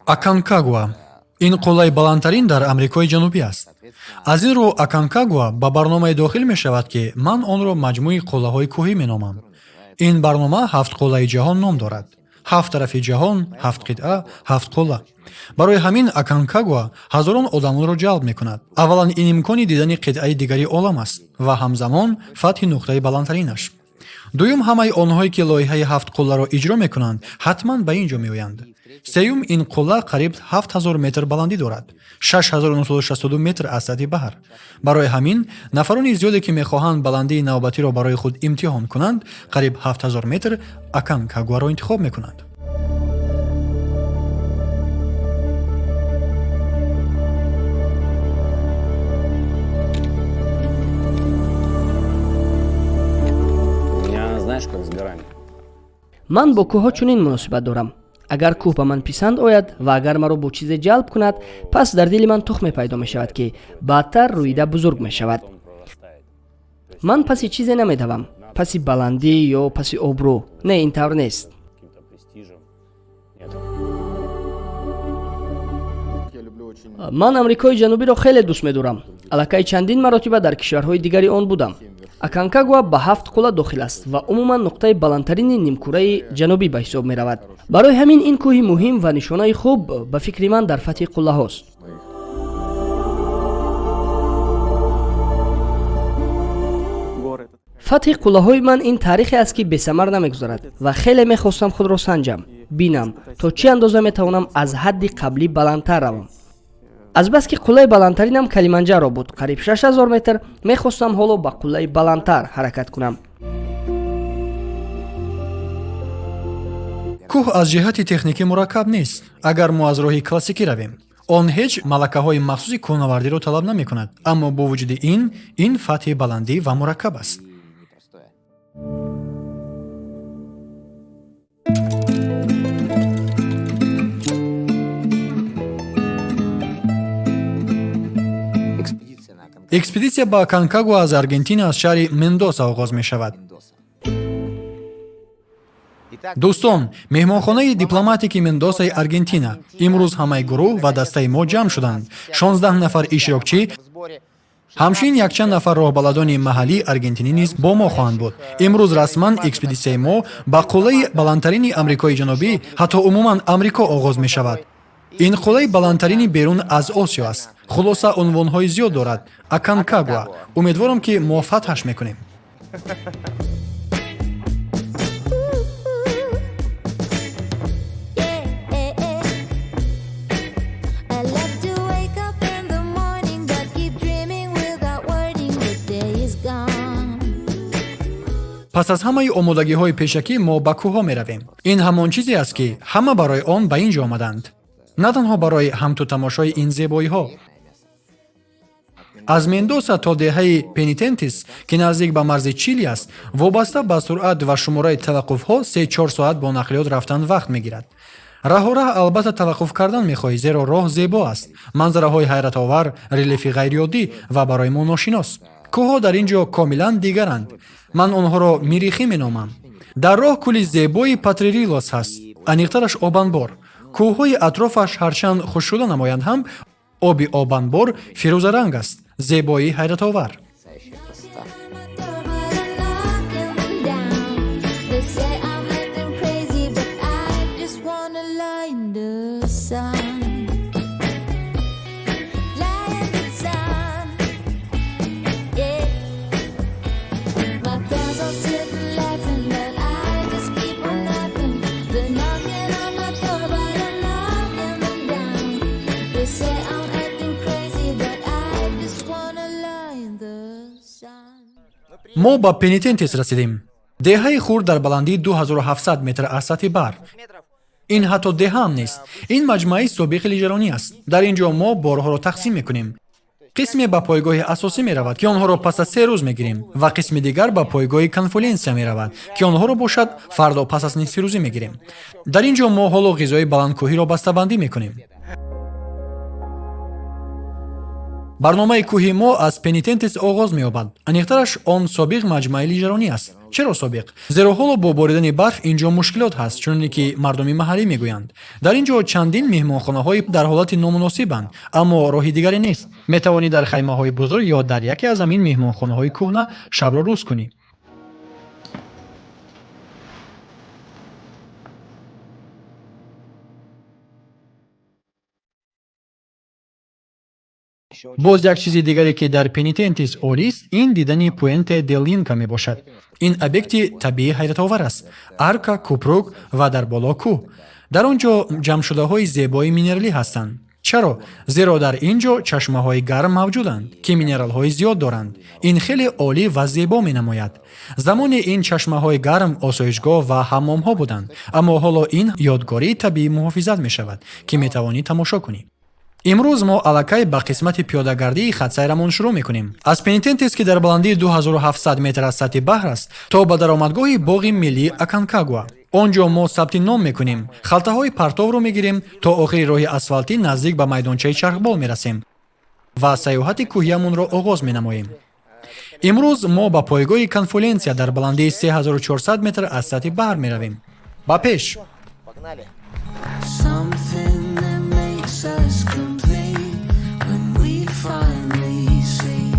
Аканкагуа ин қуллаи баландтарин дар Амрикои Ҷанубӣ аст. Аз ин рӯ Аканкагуа ба барномае дохил мешавад, ки ман онро маҷмӯи қуллаҳои кӯҳӣ меномам. Ин барнома ҳафт қуллаи ҷаҳон ном дорад. Ҳафт тарафи ҷаҳон, ҳафт қитъа, ҳафт қулла. Барои ҳамин Аканкагуа ҳазорон одамонро ҷалб мекунад. Аввалан, ин имкони дидани қитъаи дигари олам аст ва ҳамзамон фатҳи нуқтаи баландтаринаш. Дуюм, ҳамаи онҳое, ки лоиҳаи ҳафт қулларо иҷро мекунанд, ҳатман ба ин ҷо меоянд. Сеюм, ин қулла қариб 7000 метр баландӣ дорад, 6962 метр аз сатҳи баҳр. Барои ҳамин нафарони зиёде, ки мехоҳанд баландии навбатиро барои худ имтиҳон кунанд, қариб 7000 метр Аканкагуаро интихоб мекунанд. У меня, знаешь, как с горами. Ман бо кӯҳҳо чунин муносибат дорам: агар кӯҳ ба ман писанд ояд ва агар маро бо чизе ҷалб кунад, пас дар дили ман тухме пайдо мешавад, ки баъдтар рӯида бузург мешавад. Он прорастает. Ман паси чизе намедавам, паси баландӣ ё паси обрӯ. Не, ин тавр нест. Каким-то престижем. Нет. Я люблю очень Ман Амрикои Ҷанубиро хеле дӯст медорам. Аллакай чандин маротиба дар кишварҳои дигари он будам. Аканкагуа ба ҳафт қулла дохил аст ва умуман нуқтаи баландтарини нимкураи ҷанубӣ ба ҳисоб меравад. Барои ҳамин ин кӯҳи муҳим ва нишонаи хуб, ба фикри ман, дар фатҳи қуллаҳост. Моих. Горы. Фатҳи қуллаҳои ман ин таърихе аст, ки бесамар намегузарад, ва хеле мехостам худро санҷам, бинам, то чӣ андоза метавонам аз ҳадди қаблӣ баландтар равам. Азбаски қуллаи баландтаринам Калиманҷаро буд, қариб 6000 метр, мехостам ҳоло ба қуллаи баландтар ҳаракат кунам. Кӯҳ аз ҷиҳати техникӣ мураккаб нест, агар мо аз роҳи классикӣ равем. Он ҳеҷ малакаҳои махсуси кӯҳнавардиро талаб намекунад, аммо бо вуҷуди ин, ин фатҳи баландӣ ва мураккаб аст. Непростое. Экспедиция на Аконкагуа. Экспедитсия ба Аканкагуа аз Аргентина, аз шаҳри Мендоса оғоз мешавад. Мендоса. Итак, Дӯстон, меҳмонхонаи дипломатики Мендосаи Аргентина. Имрӯз ҳамаи гурӯҳ ва дастаи мо ҷамъ шуданд, 16 нафар иштирокчӣ. В сборе. Ҳамчунин якчанд нафар роҳбаладони маҳаллии аргентинӣ низ бо мо хоҳанд буд. Имрӯз расман экспедитсияи мо ба қуллаи баландтарини Амрикои Ҷанубӣ, ҳатто умуман Амрико оғоз мешавад. Ин қуллаи баландтарини берун аз Осиё аст. Хулоса, унвонҳои зиёд дорад Аканкагуа. Умедворам, ки мо фатҳаш мекунем. I love to wake up in the morning, but keep dreaming without warning. The day is gone. Пас аз ҳамаи омодагиҳои пешакӣ мо ба кӯҳҳо меравем. Ин ҳамон чизе аст, ки ҳама барои он ба ин ҷо омаданд, на танҳо барои ҳамту тамошои ин зебоиҳо. Аз Мендоса то деҳаи Пенитентис, ки наздик ба марзи Чили аст, вобаста ба суръат ва шумораи таваққуфҳо, 3-4 соат бо нақлиёт рафтан вақт мегирад. Раҳораҳ албатта таваққуф кардан мехоҳӣ, зеро роҳ зебо аст, манзараҳои ҳайратовар, релефи ғайриоддӣ ва барои мо ношинос. Кӯҳҳо дар ин ҷо комилан дигаранд, ман онҳоро миррихӣ меномам. Дар роҳ кӯли зебои Потрерилос ҳаст, аниқтараш обанбор. Кӯҳҳои атрофаш ҳарчанд хушкшуда намоянд ҳам, оби обанбор фирӯзаранг аст. Зебоии ҳайратовар. Потрясающая красота. My door, but I'm knocking them down. They say I'm acting crazy, but I just wanna lie in the sun. Lie in the sun. Yeah. My friends all sitting laughing, but I just keep on laughing. They're knocking on my door, but I'm knocking them down. They say I'm acting crazy, but I just wanna lie in the sun. Мо ба Пенитентис расидем, деҳаи хурд дар баландии 2700 метр аз сатҳи баҳр. Ин ҳатто деҳаам нест, ин маҷмӯаи собиқи лижаронӣ аст. Дар ин ҷо мо борҳоро тақсим мекунем. Қисме ба пойгоҳи асосӣ меравад, ки онҳоро пас аз 3 рӯз мегирем, ва қисми дигар ба пойгоҳи Конфлуэнсия меравад, ки онҳоро бошад фардо пас аз нисфирӯзӣ мегирем. Дар ин ҷо мо ҳоло ғизои баландкӯҳиро бастабандӣ мекунем. Барномаи кӯҳи мо аз Пенитентес оғоз меёбад. Аниқтараш, он собиқ маҷмӯаи лижаронӣ аст. Чаро собиқ? Зеро ҳоло бо боридани барф ин ҷо мушкилот ҳаст, чуноне ки мардуми маҳаллӣ мегӯянд. Дар ин ҷо чандин меҳмонхонаҳои дар ҳолати номуносибанд, аммо роҳи дигаре нест. Метавонӣ дар хаймаҳои бузург ё дар яке аз ҳамин меҳмонхонаҳои кӯҳна шабро рӯз кунӣ. Боз як чизи дигаре, ки дар Пенитентис олист, ин дидани Пуэнте дел Инка мебошад. Ин объекти табиӣ ҳайратовар аст: арка, кӯпрук ва дар боло кӯҳ. Дар он ҷо ҷамъшудаҳои зебои минералӣ ҳастанд. Чаро? Зеро дар ин ҷо чашмаҳои гарм мавҷуданд, ки минералҳои зиёд доранд. Ин хеле олӣ ва зебо менамояд. Замоне ин чашмаҳои гарм осоишгоҳ ва ҳаммомҳо буданд, аммо ҳоло ин ёдгории табиӣ муҳофизат мешавад, ки метавонӣ тамошо кунӣ. Имрӯз мо аллакай ба қисмати пиёдагардии хатсайрамон шурӯъ мекунем. Аз Пенитентес, ки дар баландии 2700 метр аз сатҳи баҳр аст, то ба даромадгоҳи боғи миллии Аконкагуа. Он ҷо мо сабти ном мекунем, халтаҳои партовро мегирем, то охири роҳи асфалтӣ наздик ба майдончаи чархбол мерасем ва сайёҳати кӯҳиямонро оғоз менамоем. Имрӯз мо ба пойгоҳи Конфлуэнсия дар баландии 3400 метр аз сатҳи баҳр меравем. Ба пеш! Погнали! Something that makes us complete when we finally see.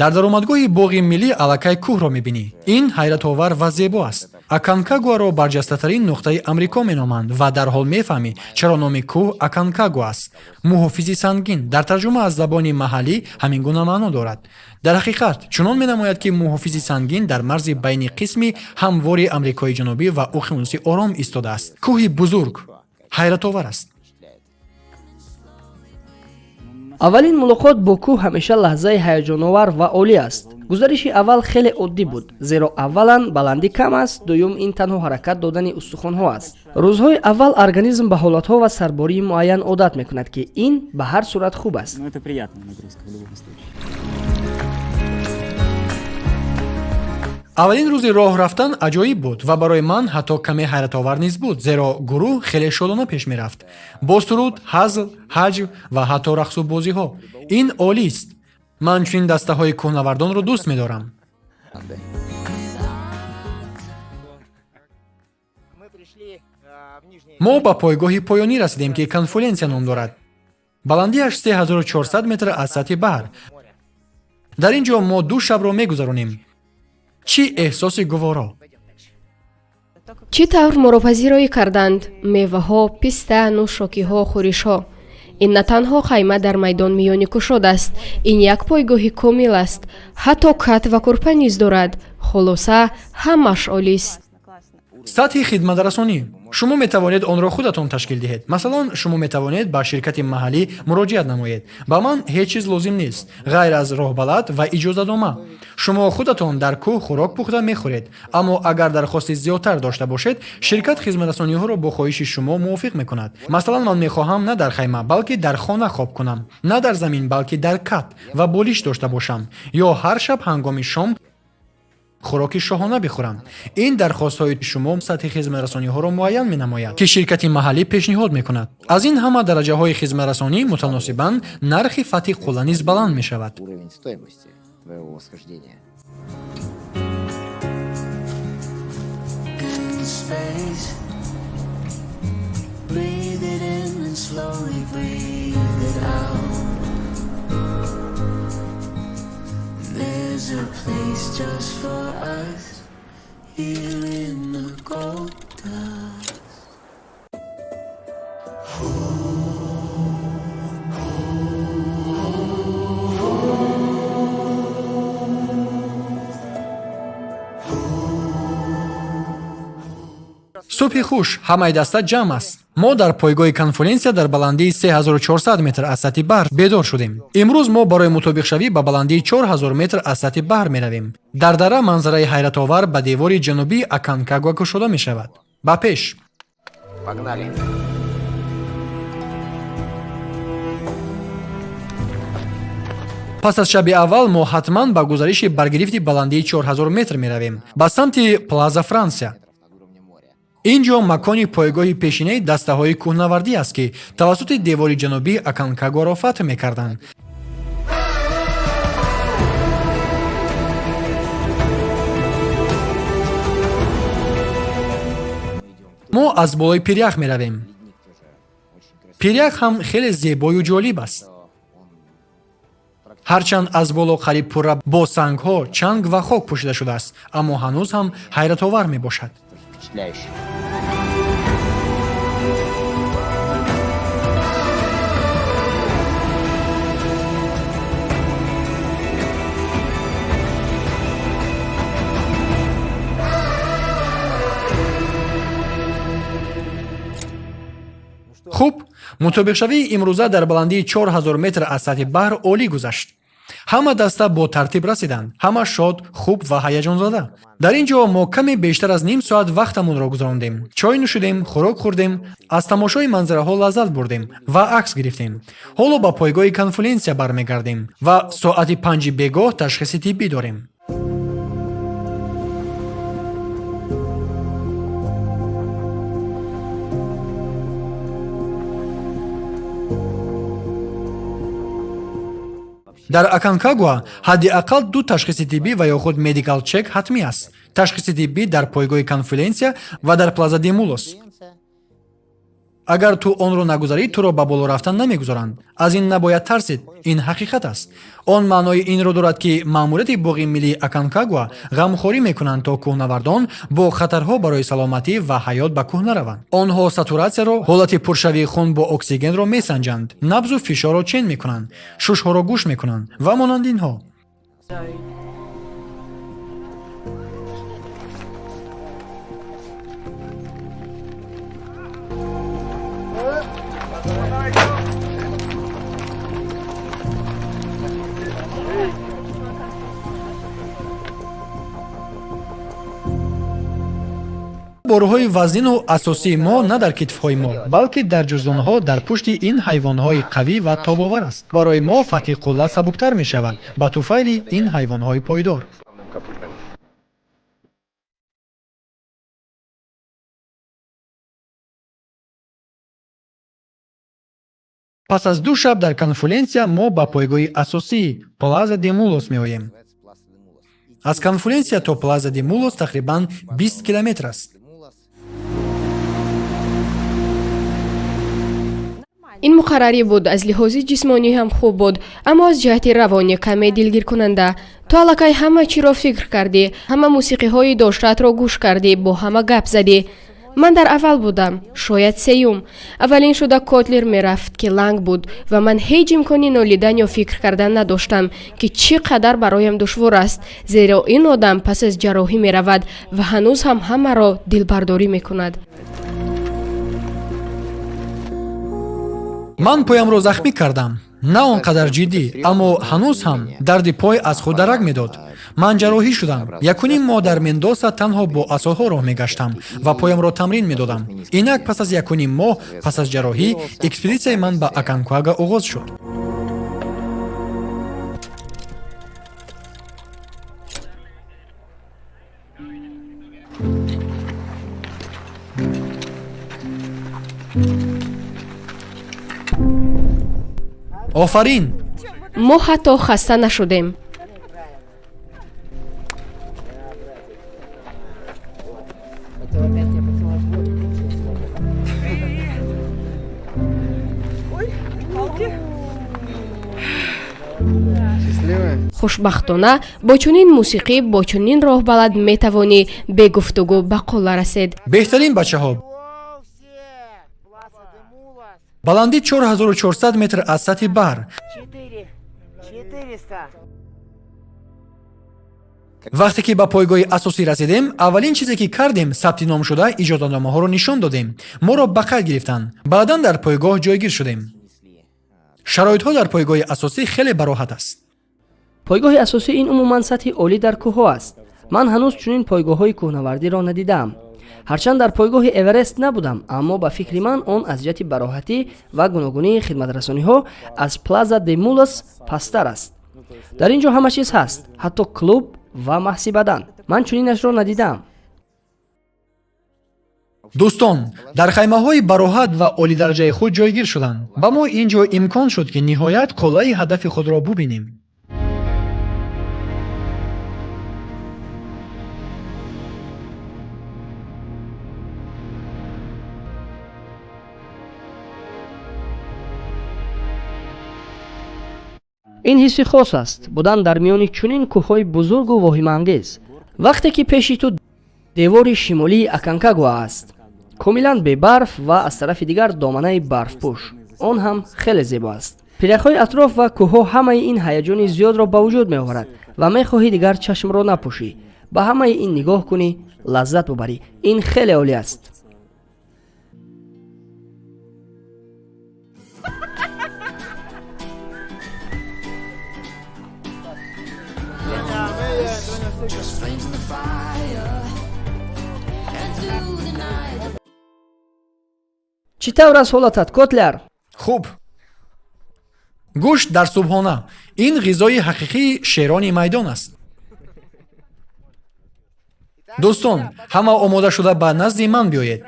Дар даромадгоҳи боғи миллӣ аллакай кӯҳро мебинӣ. Ин ҳайратовар ва зебо аст. Аконкагуаро барҷастатарин нуқтаи Амрико меноманд ва дарҳол мефаҳмӣ, чаро номи кӯҳ Аконкагуа аст. Муҳофизи сангин дар тарҷума аз забони маҳаллӣ ҳамин гуна маъно дорад. Дар ҳақиқат, чунон менамояд, ки муҳофизи сангин дар марзи байни қисми ҳамвори Амрикои Ҷанубӣ ва уқёнуси Ором истодааст. Кӯҳи бузург ҳайратовар аст. Аввалин мулоқот бо кӯҳ ҳамеша лаҳзаи ҳаяҷоновар ва олӣ аст. Гузариши аввал хеле оддӣ буд, зеро аввалан баландӣ кам аст, дуюм ин танҳо ҳаракат додани устухонҳо аст. Рӯзҳои аввал организм ба ҳолатҳо ва сарбории муайян одат мекунад, ки ин ба ҳар сурат хуб аст. Но это приятная нагрузка в любом случае. Аввалин рӯзи роҳ рафтан аҷоиб буд ва барои ман ҳатто каме ҳайратовар низ буд, зеро гурӯҳ хеле шодона пеш мерафт, бо суруд, ҳазл, ҳаҷв ва ҳатто рақсу бозиҳо. Ин олист. Ман чунин дастаҳои кӯҳнавардонро дӯст медорам. Мы пришли в нижний... Мо ба пойгоҳи поёнӣ расидем, ки Конфлуэнсия ном дорад. Баландиаш 3400 метр аз сатҳи баҳр. Дар ин ҷо мо ду шабро мегузаронем. Чӣ эҳсоси гуворо! Чӣ тавр моро пазироӣ карданд: меваҳо, писта, нӯшокиҳо, хӯришҳо. Ин на танҳо хайма дар майдон миёни кушод аст, ин як пойгоҳи комил аст, ҳатто кат ва кӯрпа низ дорад. Хулоса, ҳамаш олист. Сатҳи хидматрасонӣ: шумо метавонед онро худатон ташкил диҳед. Масалан, шумо метавонед ба ширкати маҳаллӣ муроҷиат намоед. Ба ман ҳеҷ чиз лозим нест, ғайр аз роҳбалад ва иҷозатнома. Шумо худатон дар кӯҳ хӯрок пухта мехӯред, аммо агар дархости зиёдтар дошта бошед, ширкат хизматрасониҳоро бо хоҳиши шумо мувофиқ мекунад. Масалан, ман мехоҳам на дар хайма, балки дар хона хоб кунам, на дар замин, балки дар кат ва болиш дошта бошам, ё ҳар шаб ҳангоми шом хӯроки шоҳона бихӯрам. Ин дархостҳои шумо сатҳи хизматрасониҳоро муайян менамояд, ки ширкати маҳаллӣ пешниҳод мекунад. Аз ин ҳама дараҷаҳои хизматрасонӣ мутаносибан нархи фатҳи қулла низ баланд мешавад. Уровень стоимости твоего восхождения. In space. Breathe it in and slowly breathe it out. There's a place just for us here in the gold dust. Субҳи хуш, ҳамаи даста ҷамъ аст. Мо дар пойгоҳи Конфлуэнсия дар баландии 3400 метр аз сатҳи баҳр бедор шудем. Имрӯз мо барои мутобиқшавӣ ба баландии 4000 метр аз сатҳи баҳр меравем. Дар дара манзараи ҳайратовар ба девори ҷанубии Аконкагуа кушода мешавад. Ба пеш! Погнали! Пас аз шаби аввал мо ҳатман ба гузариши баргирифти баландии 4000 метр меравем, ба самти Плаза Франсия. Над уровнем моря. Ин ҷо макони пойгоҳи пешинаи дастаҳои кӯҳнавардӣ аст, ки тавассути девори ҷанубӣ Аконкагуаро фатҳ мекарданд. Мо аз болои пирях меравем. Пирях ҳам хеле зебою ҷолиб аст, ҳарчанд аз боло қариб пурра бо сангҳо, чанг ва хок пӯшида шудааст, аммо ҳанӯз ҳам ҳайратовар мебошад. Тоже впечатляюще. Хуб, мутобиқшавии имрӯза дар баландии 4000 метр аз сатҳи баҳр олӣ гузашт. Ҳама даста бо тартиб расиданд, ҳама шод, хуб ва ҳаяҷонзада. Дар ин ҷо мо каме бештар аз ним соат вақтамонро гузарондем, чой нӯшидем, хӯрок хӯрдем, аз тамошои манзараҳо лаззат бурдем ва акс гирифтем. Ҳоло ба пойгоҳи Конфлюенсия бармегардем ва соати 5-и бегоҳ ташхиси тиббӣ дорем. Дар Аконкагуа ҳадди ақал ду ташхиси тиббӣ ва ё худ medical check ҳатмӣ аст: ташхиси тиббӣ дар пойгоҳи Конфлюенсия ва дар Плаза де Мулос. Агар ту онро нагузарӣ, туро ба боло рафтан намегузоранд. Аз ин набояд тарсид, ин ҳақиқат аст. Он маънои инро дорад, ки маъмурияти боғи миллии Аконкагуа ғамхорӣ мекунанд, то кӯҳнавардон бо хатарҳо барои саломатӣ ва ҳаёт ба кӯҳ нараванд. Онҳо сатуратсияро, ҳолати пуршавии хун бо оксигенро месанҷанд, набзу фишорро чен мекунанд, шушҳоро гӯш мекунанд ва монанди инҳо. Борҳои вазнину асосии мо на дар китфҳои мо, балки дар ҷуздонҳо дар пушти ин ҳайвонҳои қавӣ ва тобовар аст. Барои мо фатҳи қулла сабуктар мешавад ба туфайли ин ҳайвонҳои пойдор. Пас аз ду шаб дар Конфлюенсия мо ба пойгоҳи асосии Плаза де Мулос меоем. Аз Конфлюенсия то Плаза де Мулос тақрибан 20 километр аст. Ин муқаррарӣ буд, аз лиҳози ҷисмонӣ ҳам хуб буд, аммо аз ҷиҳати равонӣ каме дилгиркунанда. Ту аллакай ҳама чиро фикр кардӣ, ҳама мусиқиҳои доштаатро гӯш кардӣ, бо ҳама гап задӣ. Ман дар аввал будам, шояд сеюм. Аввалин шуда Котлер мерафт, ки ланг буд, ва ман ҳеҷ имкони нолидан ё фикр кардан надоштам, ки чӣ қадар бароям душвор аст, зеро ин одам пас аз ҷарроҳӣ меравад ва ҳанӯз ҳам ҳамаро дилбардорӣ мекунад. Ман поямро захмӣ кардам, на он қадар ҷиддӣ, аммо ҳанӯз ҳам дарди пой аз худ дарак медод. Ман ҷарроҳӣ шудам. Якуним моҳ дар Мендоса танҳо бо асоҳо роҳ мегаштам ва поямро тамрин медодам. Инак, пас аз якуним моҳ пас аз ҷарроҳӣ, экспедитсияи ман ба Аконкагуа оғоз шуд. Офарин! Мо ҳатто хаста нашудем. Хушбахтона, бо чунин мусиқӣ, бо чунин роҳбалад метавонӣ бегуфтугӯ ба қулла расед. Беҳтарин, бачаҳо! Баландӣ 4400 метр аз сатҳи баҳр. Вақте ки ба пойгоҳи асосӣ расидем, аввалин чизе ки кардем, сабти ном шуда иҷозатномаҳоро нишон додем. Моро ба қайд гирифтанд. Баъдан дар пойгоҳ ҷойгир шудем. Шароитҳо дар пойгоҳи асосӣ хеле бароҳат аст. Пойгоҳи асосӣ ин умуман сатҳи олӣ дар кӯҳҳо аст. Ман ҳанӯз чунин пойгоҳҳои кӯҳнавардиро надидаам. Ҳарчанд дар пойгоҳи Эверест набудам, аммо ба фикри ман он аз ҷиҳати бароҳатӣ ва гуногунии хидматрасониҳо аз Плаза де Мулос пасттар аст. Дар ин ҷо ҳама чиз ҳаст, ҳатто клуб ва маҳси бадан. Ман чунинашро надидаам. Дӯстон дар хаймаҳои бароҳат ва олидараҷаи худ ҷойгир шуданд. Ба мо ин ҷо имкон шуд, ки ниҳоят қуллаи ҳадафи худро бубинем. Ин ҳисси хос аст будан дар миёни чунин кӯҳҳои бузургу воҳимаангез, вақте ки пеши ту девори шимолии Аконкагуа аст, комилан бебарф, ва аз тарафи дигар доманаи барфпӯш. Он ҳам хеле зебо аст. Пиряхҳои атроф ва кӯҳҳо, ҳамаи ин ҳаяҷони зиёдро ба вуҷуд меоварад ва мехоҳӣ дигар чашмро напӯшӣ, ба ҳамаи ин нигоҳ кунӣ, лаззат бубарӣ. Ин хеле олӣ аст. Чӣ тавр аст ҳолатат, Котляр? Хуб. Гӯшт дар субҳона — ин ғизои ҳақиқии шерони майдон аст. Дӯстон, ҳама омода шуда ба назди ман биёед.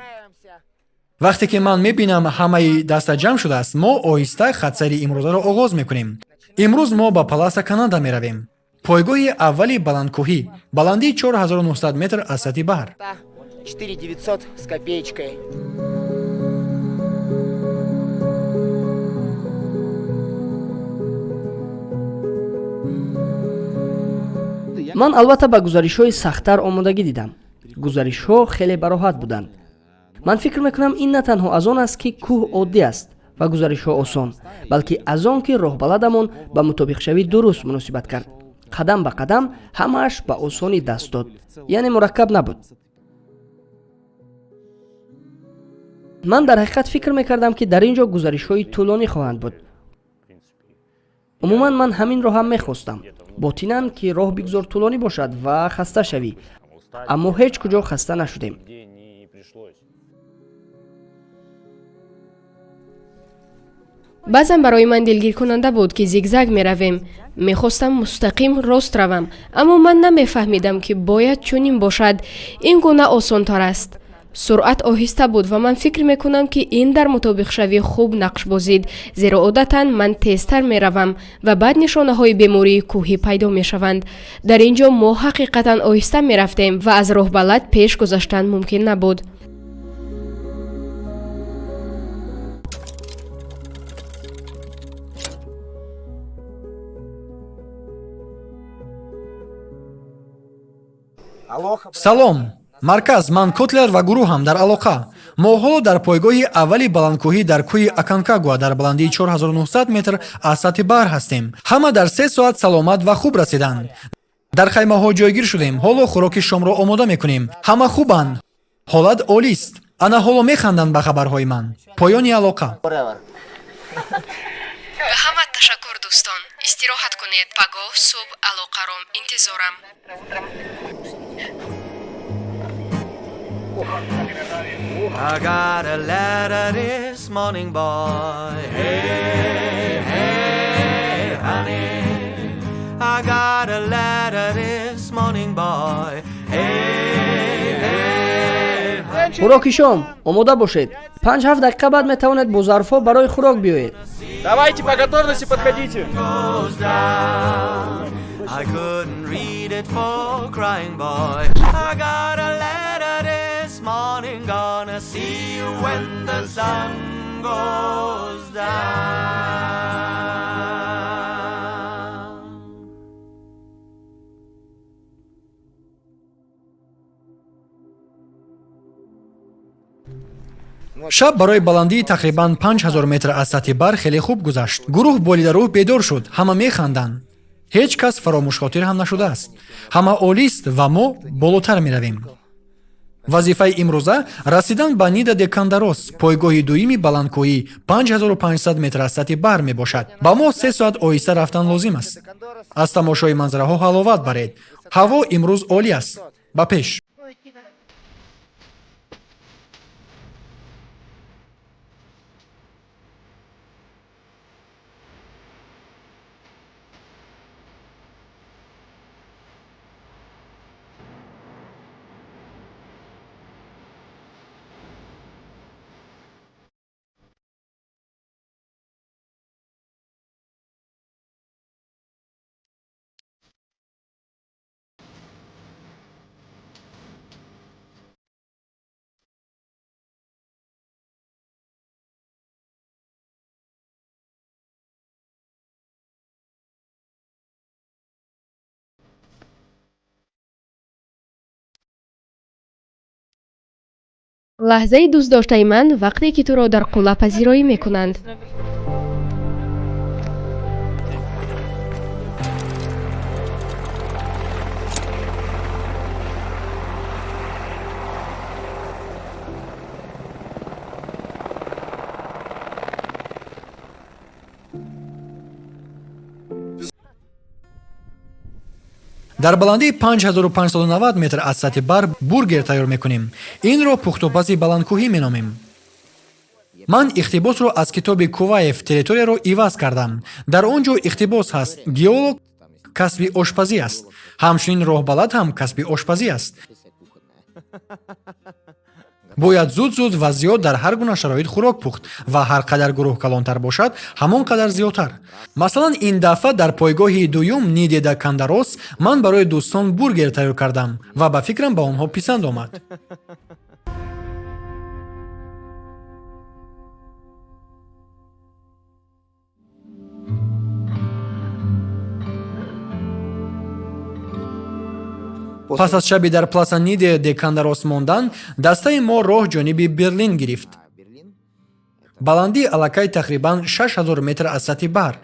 Вақте ки ман мебинам, ҳамаи даста ҷамъ шудааст, мо оҳиста хатсайри имрӯзаро оғоз мекунем. Имрӯз мо ба Паласа Канада меравем, пойгоҳи аввали баландкӯҳӣ, баландии 4900 метр аз сатҳи баҳр. 4900 с копеечкой. Ман албатта ба гузаришҳои сахттар омодагӣ дидам. Гузаришҳо хеле бароҳат буданд. Ман фикр мекунам, ин на танҳо аз он аст, ки кӯҳ оддӣ аст ва гузаришҳо осон, балки аз он ки роҳбаладамон ба мутобиқшавӣ дуруст муносибат кард. Қадам ба қадам ҳамааш ба осонӣ даст дод, яъне мураккаб набуд. Ман дар ҳақиқат фикр мекардам, ки дар ин ҷо гузаришҳои тӯлонӣ хоҳанд буд. Умуман, ман ҳаминро ҳам мехостам ботинан, ки роҳ бигзор тӯлонӣ бошад ва хаста шавӣ, аммо ҳеҷ куҷо хаста нашудем. Где не пришлось. Баъзан барои ман дилгиркунанда буд, ки зигзаг меравем. Мехостам мустақим рост равам, аммо ман намефаҳмидам, ки бояд чунин бошад, ин гуна осонтар аст. Суръат оҳиста буд ва ман фикр мекунам, ки ин дар мутобиқшавӣ хуб нақш бозид, зеро одатан ман тезтар меравам ва баъд нишонаҳои бемории кӯҳӣ пайдо мешаванд. Дар ин ҷо мо ҳақиқатан оҳиста мерафтем ва аз роҳбалад пеш гузаштан мумкин набуд. Салом, марказ, ман Котляр ва гурӯҳам дар алоқа. Мо ҳоло дар пойгоҳи аввали баландкӯҳӣ дар кӯҳи Аконкагуа дар баландии 4900 метр аз сатҳи баҳр ҳастем. Ҳама дар 3 соат саломат ва хуб расиданд. Дар хаймаҳо ҷойгир шудем, ҳоло хӯроки шомро омода мекунем. Ҳама хубанд, ҳолат олист. Ана ҳоло механданд ба хабарҳои ман. Поёни алоқа. Ба ҳама ташаккур, дӯстон. Истироҳат кунед. Пагоҳ субҳ алоқаро интизорам. I got a letter this morning, boy. Hey, hey, honey. I got a letter this morning, boy. Hey, hey, honey. Хӯроки шом омода бошед. 5-7 дақиқа баъд метавонед бо зарфҳо барои хӯрок биёед. Давайте по готовности подходите. Goes down. I couldn't read it for crying, boy. I got a letter this morning, gonna see you when the sun goes down. Шаб барои баландии тақрибан 5000 метр аз сатҳи баҳр хеле хуб гузашт. Гурӯҳ болидарӯҳ бедор шуд, ҳама механданд, ҳеҷ кас фаромӯшхотир ҳам нашудааст. Ҳама олист ва мо болотар меравем. Вазифаи имрӯза расидан ба Нида де Кандарос, пойгоҳи дуюми баландкӯҳӣ, 5500 метр аз сатҳи баҳр мебошад. Ба мо 3 соат оҳиста рафтан лозим аст. Аз тамошои манзараҳо ҳаловат баред. Ҳаво имрӯз олӣ аст. Ба пеш! Лаҳзаи дӯстдоштаи ман вақте ки туро дар қулла пазироӣ мекунанд. Дар баландии 5590 метр аз сатҳи баҳр бургер тайёр мекунем. Инро пухтупази баландкӯҳӣ меномем. Ман иқтибосро аз китоби Куваев «Территорияро» иваз кардам. Дар он ҷо иқтибос ҳаст: геолог касби ошпазӣ аст, ҳамчунин роҳбалад ҳам касби ошпазӣ аст. Бояд зуд зуд ва зиёд дар ҳар гуна шароит хӯрок пухт ва ҳар қадар гурӯҳ калонтар бошад, ҳамон қадар зиёдтар. Масалан, ин дафъа дар пойгоҳи дуюм Ниде де Кандарос ман барои дӯстон бургер тайёр кардам ва ба фикрам, ба онҳо писанд омад. Пас аз шаби дар Пласа Ниде де Кандарос мондан, дастаи мо роҳ ҷониби Берлин гирифт. Баландии аллакай тақрибан 6000 метр аз сатҳи баҳр.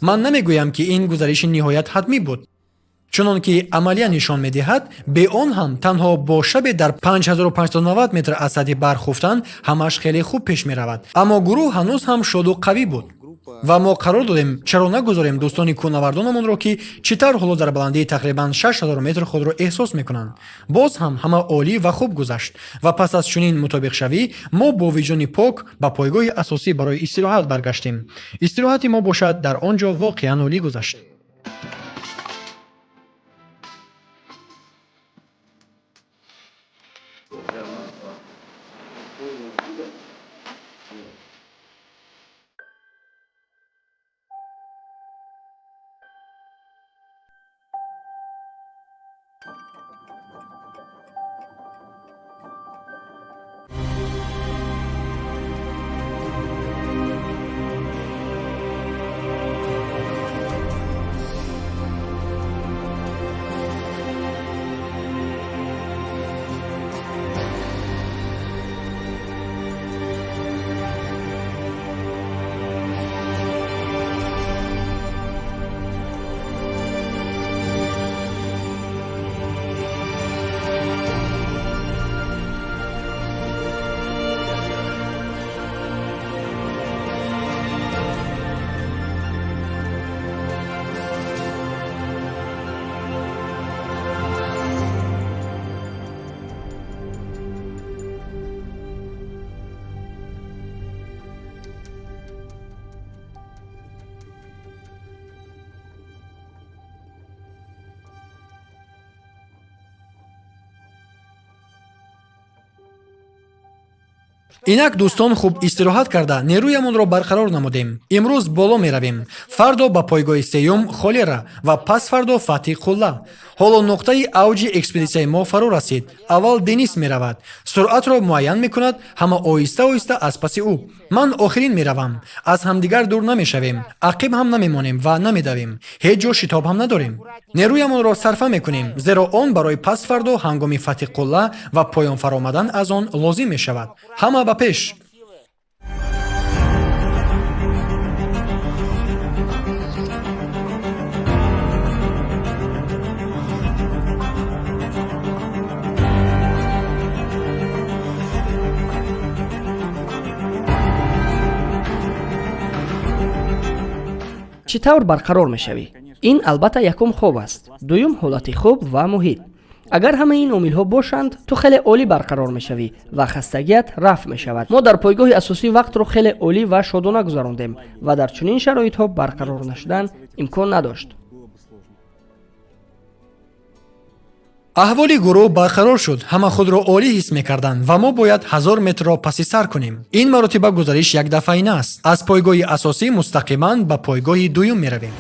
Ман намегӯям, ки ин гузариши ниҳоят ҳатмӣ буд, чунон ки амалия нишон медиҳад, бе он ҳам танҳо бо шабе дар 5590 метр аз сатҳи баҳр хуфтан ҳамааш хеле хуб пеш меравад. Аммо гурӯҳ ҳанӯз ҳам шоду қавӣ буд ва мо қарор додем, чаро нагузорем дӯстони кӯҳнавардонамонро, ки чӣ тавр ҳоло дар баландии тақрибан 6000 метр худро эҳсос мекунанд. Боз ҳам ҳама олӣ ва хуб гузашт ва пас аз чунин мутобиқшавӣ мо бо виҷдони пок ба пойгоҳи асосӣ барои истироҳат баргаштем. Истироҳати мо бошад, дар он ҷо воқеан олӣ гузашт. Инак, дӯстон, хуб истироҳат карда, нерӯямонро барқарор намудем. Имрӯз боло меравем, фардо ба пойгоҳи сеюм Холера ва пасфардо фатҳи қулла. Ҳоло нуқтаи авҷи экспедитсияи мо фаро расид. Аввал Денис меравад, суръатро муайян мекунад, ҳама оҳиста оҳиста аз паси ӯ. Ман охирин меравам. Аз ҳамдигар дур намешавем, ақиб ҳам намемонем ва намедавем. Ҳеҷ ҷо шитоб ҳам надорем. Нерӯямонро сарфа мекунем, зеро он барои пасфардо ҳангоми фатҳи қулла ва поён фаромадан аз он лозим мешавад. Ҳама ба пеш! Чӣ тавр барқарор мешавӣ? Ин албатта якум хоб аст, дуюм ҳолати хуб ва муҳит. Агар ҳамаи ин омилҳо бошанд, ту хеле олӣ барқарор мешавӣ ва хастагият рафъ мешавад. Мо дар пойгоҳи асосӣ вақтро хеле олӣ ва шодона гузарондем ва дар чунин шароитҳо барқарор нашудан имкон надошт. Аҳволи гурӯҳ барқарор шуд, ҳама худро олӣ ҳис мекарданд ва мо бояд 1000 метрро паси сар кунем. Ин маротиба гузариш якдафъаина аст. Аз пойгоҳи асосӣ мустақиман ба пойгоҳи дуюм меравем.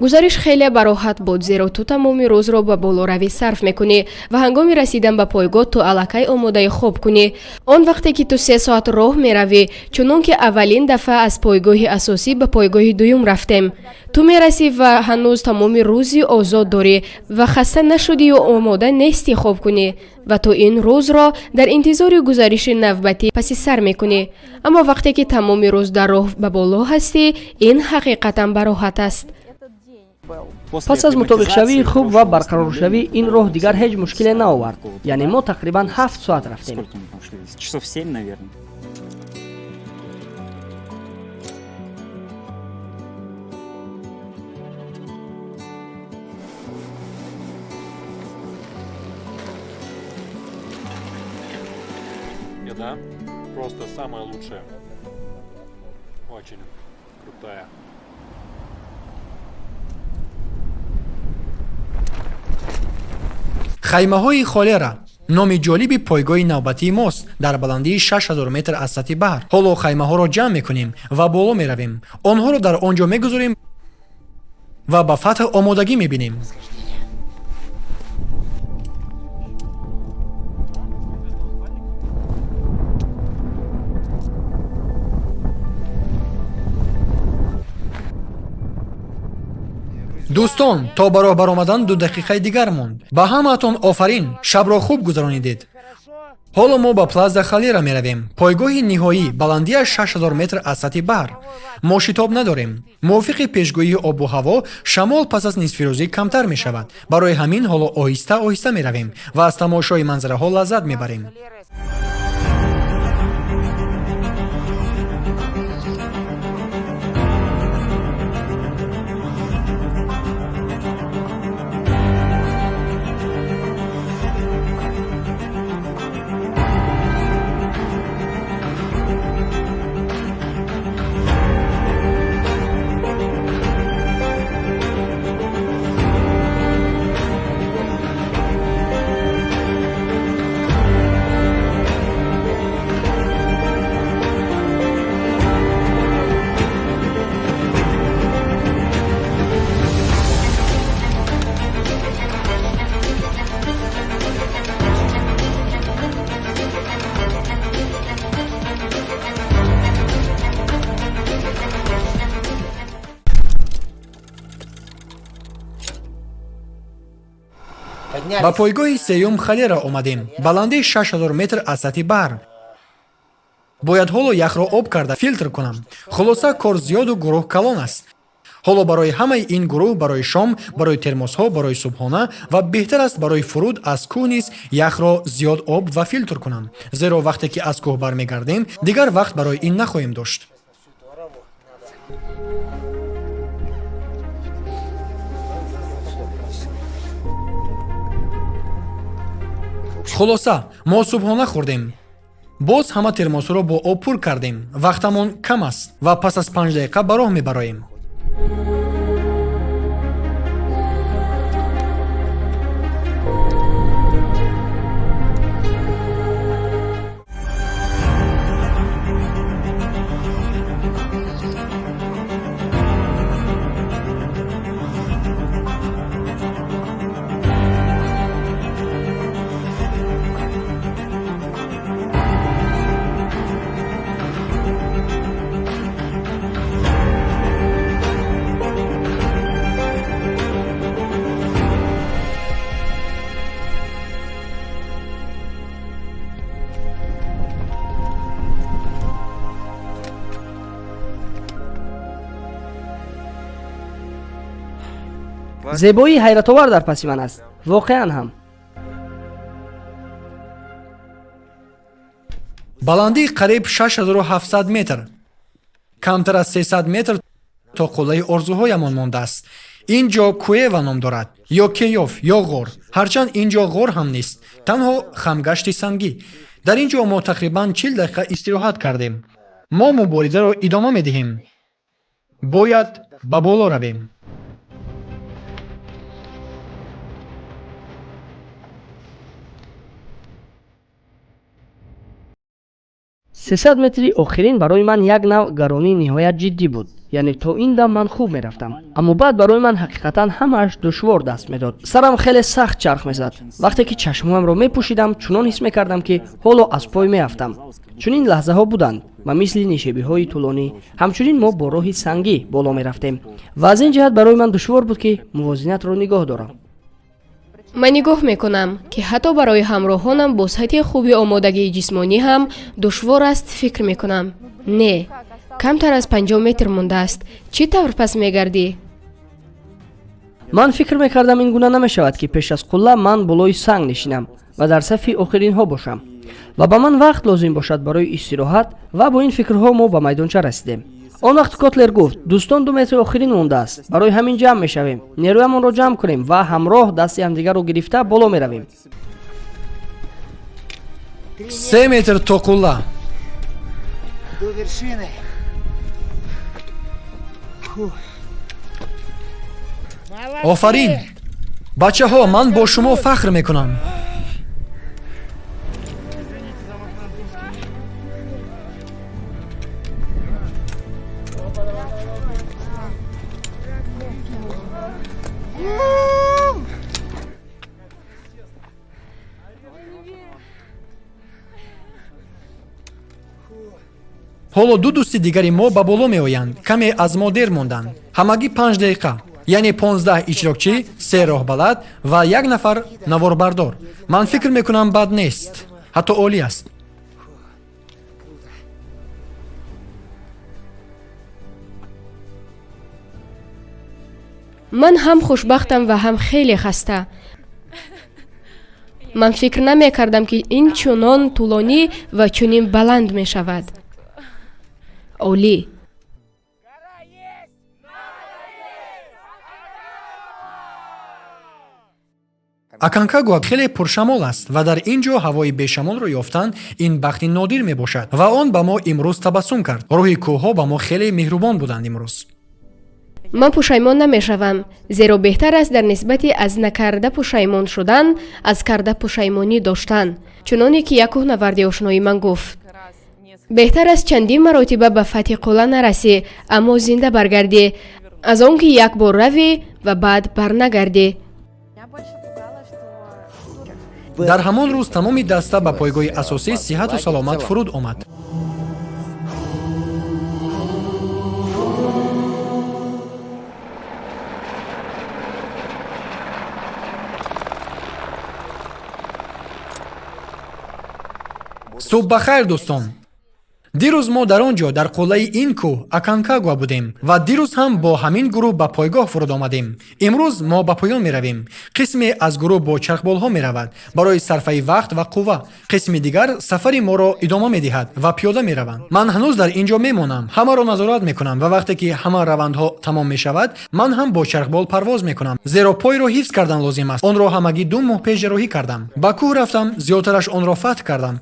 Гузариш хеле бароҳат буд, зеро ту тамоми рӯзро ба болоравӣ сарф мекунӣ ва ҳангоми расидан ба пойгоҳ ту аллакай омодаи хоб кунӣ. Он вақте ки ту 3 соат роҳ меравӣ, чунон ки аввалин дафъа аз пойгоҳи асосӣ ба пойгоҳи дуюм рафтем, ту мерасӣ ва ҳанӯз тамоми рӯзи озод дорӣ ва хаста нашудию омода нестӣ хоб кунӣ ва ту ин рӯзро дар интизори гузариши навбатӣ паси сар мекунӣ. Аммо вақте ки тамоми рӯз дар роҳ ба боло ҳастӣ, ин ҳақиқатан бароҳат аст. Пас аз мутобиқшавии хуб ва барқароршавӣ ин роҳ дигар ҳеҷ мушкиле наовард, яъне мо тақрибан 7 соат рафтем. Сколько мы там шли? Часов 7, наверное. Еда просто самая лучшая. Очень крутая. Хаймаҳои Холера номи ҷолиби пойгоҳи навбатии мост дар баландии 6000 метр аз сатҳи баҳр. Ҳоло хаймаҳоро ҷамъ мекунем ва боло меравем, онҳоро дар он ҷо мегузорем ва ба фатҳ омодагӣ мебинем. Дӯстон, то ба роҳ баромадан 2 дақиқаи дигар монд. Ба ҳамаатон офарин, шабро хуб гузаронидед. Ҳоло мо ба Плаза Халера меравем, пойгоҳи ниҳоӣ, баландиаш 6000 метр аз сатҳи баҳр. Мо шитоб надорем. Мувофиқи пешгӯии обу ҳаво, шамол пас аз нисфирӯзӣ камтар мешавад. Барои ҳамин ҳоло оҳиста оҳиста меравем ва аз тамошои манзараҳо лаззат мебарем. Ба пойгоҳи сеюм Халера омадем, баландии 6000 метр аз сатҳи баҳр. Бояд ҳоло яхро об карда филтр кунам. Хулоса, кор зиёду гурӯҳ калон аст. Ҳоло барои ҳамаи ин гурӯҳ, барои шом, барои термосҳо, барои субҳона ва беҳтар аст, барои фуруд аз кӯҳ низ яхро зиёд об ва филтр кунам, зеро вақте ки аз кӯҳ бармегардем, дигар вақт барои ин нахоҳем дошт. Хулоса, мо субҳона хӯрдем, боз ҳама термосҳоро бо об пур кардем. Вақтамон кам аст ва пас аз 5 дақиқа ба роҳ мебароем. Зебоии ҳайратовар дар паси ман аст, воқеан ҳам. Баландии қариб 6700 метр, камтар аз 300 метр то қуллаи орзуҳоямон мондааст. Ин ҷо Куева ном дорад ё Кеёв ё ғор. Ҳарчанд ин ҷо ғор ҳам нест, танҳо хамгашти сангӣ. Дар ин ҷо мо тақрибан 40 дақиқа истироҳат кардем. Мо муборизаро идома медиҳем, бояд ба боло равем. 300 метри охирин барои ман як нав гаронии ниҳоят ҷиддӣ буд, яъне то ин дам ман хуб мерафтам, аммо баъд барои ман ҳақиқатан ҳамааш душвор даст медод. Сарам хеле сахт чарх мезад. Вақте ки чашмҳоямро мепӯшидам, чунон ҳис мекардам, ки ҳоло аз пой меафтам. Чунин лаҳзаҳо буданд ва мисли нишебиҳои тӯлонӣ. Ҳамчунин мо бо роҳи сангӣ боло мерафтем ва аз ин ҷиҳат барои ман душвор буд, ки мувозинатро нигоҳ дорам. Ман нигоҳ мекунам, ки ҳатто барои ҳамроҳонам бо сатҳи хуби омодагии ҷисмонӣ ҳам душвор аст. Фикр мекунам, не, камтар аз 50 метр мондааст. Чӣ тавр пас мегардӣ? Ман фикр мекардам, ин гуна намешавад, ки пеш аз қулла ман болои санг нишинам ва дар сафи охиринҳо бошам ва ба ман вақт лозим бошад барои истироҳат. Ва бо ин фикрҳо мо ба майдонча расидем. Он вақт Котлер гуфт: «Дӯстон, 2 метри охирин мондааст, барои ҳамин ҷамъ мешавем, нерӯямонро ҷамъ кунем ва ҳамроҳ дасти ҳамдигарро гирифта боло меравем». 3 метр то қулла. До вершины. Офарин, бачаҳо, ман бо шумо фахр мекунам. Ҳоло ду дӯсти дигари мо ба боло меоянд. Каме аз мо дер монданд, ҳамагӣ 5 дақиқа. Яъне 15 иштирокчӣ, се роҳбалад ва як нафар наворбардор. Ман фикр мекунам, бад нест, ҳатто олӣ аст. Ман ҳам хушбахтам ва ҳам хеле хаста. Ман фикр намекардам, ки ин чунон тӯлонӣ ва чунин баланд мешавад. Олӣ. Аконкагуа хеле пуршамол аст ва дар ин ҷо ҳавои бешамолро ёфтан ин бахти нодир мебошад ва он ба мо имрӯз табассум кард. Рӯҳи кӯҳҳо ба мо хеле меҳрубон буданд имрӯз. Ман пушаймон намешавам, зеро беҳтар аст дар нисбати аз накарда пушаймон шудан, аз карда пушаймонӣ доштан. Чуноне ки як кӯҳнаварди ошнои ман гуфт: «Беҳтар аст чандин маротиба ба фатҳи қулла нарасӣ, аммо зинда баргардӣ, аз он ки як бор равӣ ва баъд барнагардӣ». Дар ҳамон рӯз тамоми даста ба пойгоҳи асосӣ сиҳату саломат фуруд омад. Субҳ ба хайр, дӯстон! Дирӯз мо дар он ҷо, дар қуллаи ин кӯҳ, Аконкагуа будем ва дирӯз ҳам бо ҳамин гурӯҳ ба пойгоҳ фуруд омадем. Имрӯз мо ба поён меравем. Қисме аз гурӯҳ бо чархболҳо меравад барои сарфаи вақт ва қувва, қисми дигар сафари моро идома медиҳад ва пиёда мераванд. Ман ҳанӯз дар ин ҷо мемонам, ҳамаро назорат мекунам ва вақте ки ҳама равандҳо тамом мешавад, ман ҳам бо чархбол парвоз мекунам, зеро пойро ҳифз кардан лозим аст. Онро ҳамагӣ 2 моҳ пеш ҷарроҳӣ кардам. Ба кӯҳ рафтам, зиёдтараш онро фатҳ кардам.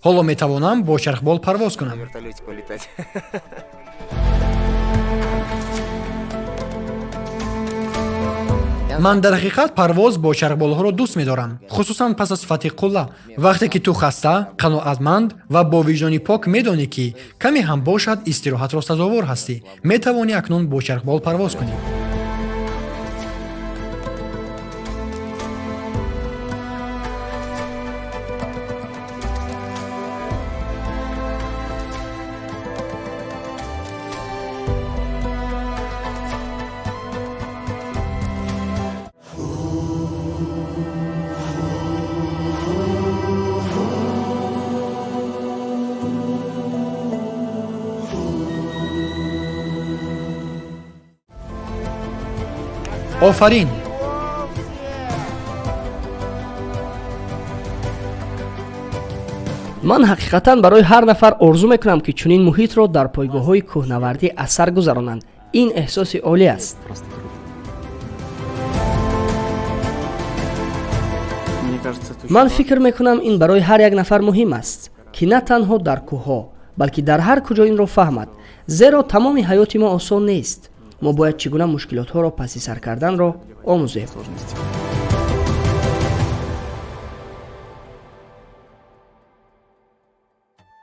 Ҳоло метавонам бо чархбол парвоз кунам. На вертолете полетать. Ман дар ҳақиқат парвоз бо чархболҳоро дӯст медорам, хусусан пас аз фатҳи қулла, вақте ки ту хаста, қаноатманд ва бо виҷдони пок медонӣ, ки каме ҳам бошад истироҳатро сазовор ҳастӣ. Метавонӣ акнун бо чархбол парвоз кунӣ. Офарин! Ман ҳақиқатан барои ҳар нафар орзу мекунам, ки чунин муҳитро дар пойгоҳҳои кӯҳнавардӣ аз сар гузаронанд. Ин эҳсоси олӣ аст. Просто круто. Мне кажется, это очень Ман важно. фикр мекунам, ин барои ҳар як нафар муҳим аст, ки на танҳо дар кӯҳҳо, балки дар ҳар куҷо инро фаҳмад, зеро тамоми ҳаёти мо осон нест. Мо бояд чӣ гуна мушкилотҳоро паси сар карданро омӯзем. Сложности.